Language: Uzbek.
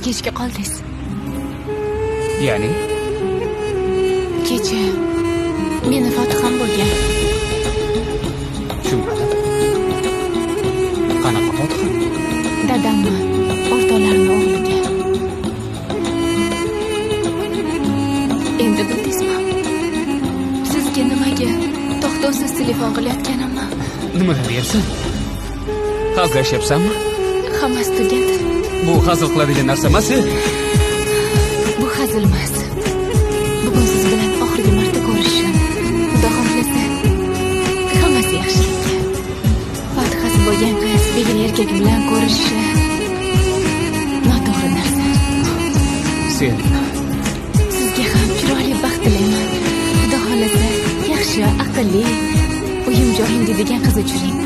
Kechga qoldingiz. Ya'ni? Kecha meni fotiham bo'lgan. Tushunmadim. Qanaqa fotiha? Dadamni o'rtoqlarini o'g'liga. Endi bildingizmi? Sizga nimaga to'xtovsiz telefon qilayotganimni? Nimalar deyapsan? Hazillashyapsanmi? Hammasi tugadi. Bu hazil qiladigan narsa emas. Bu hazil emas. Bugun siz bilan oxirgi marta ko'rishishim. Xudo xohlasa, hammasi yaxshilikka. Fotihasi bo'lgan qiz begona erkak bilan ko'rishishi noto'g'ri narsa. Sen Sizga ham chiroyli baxt tilayman. Xudo xohlasa, yaxshi, aqlli, uyim joyim deydigan qiz uchiring.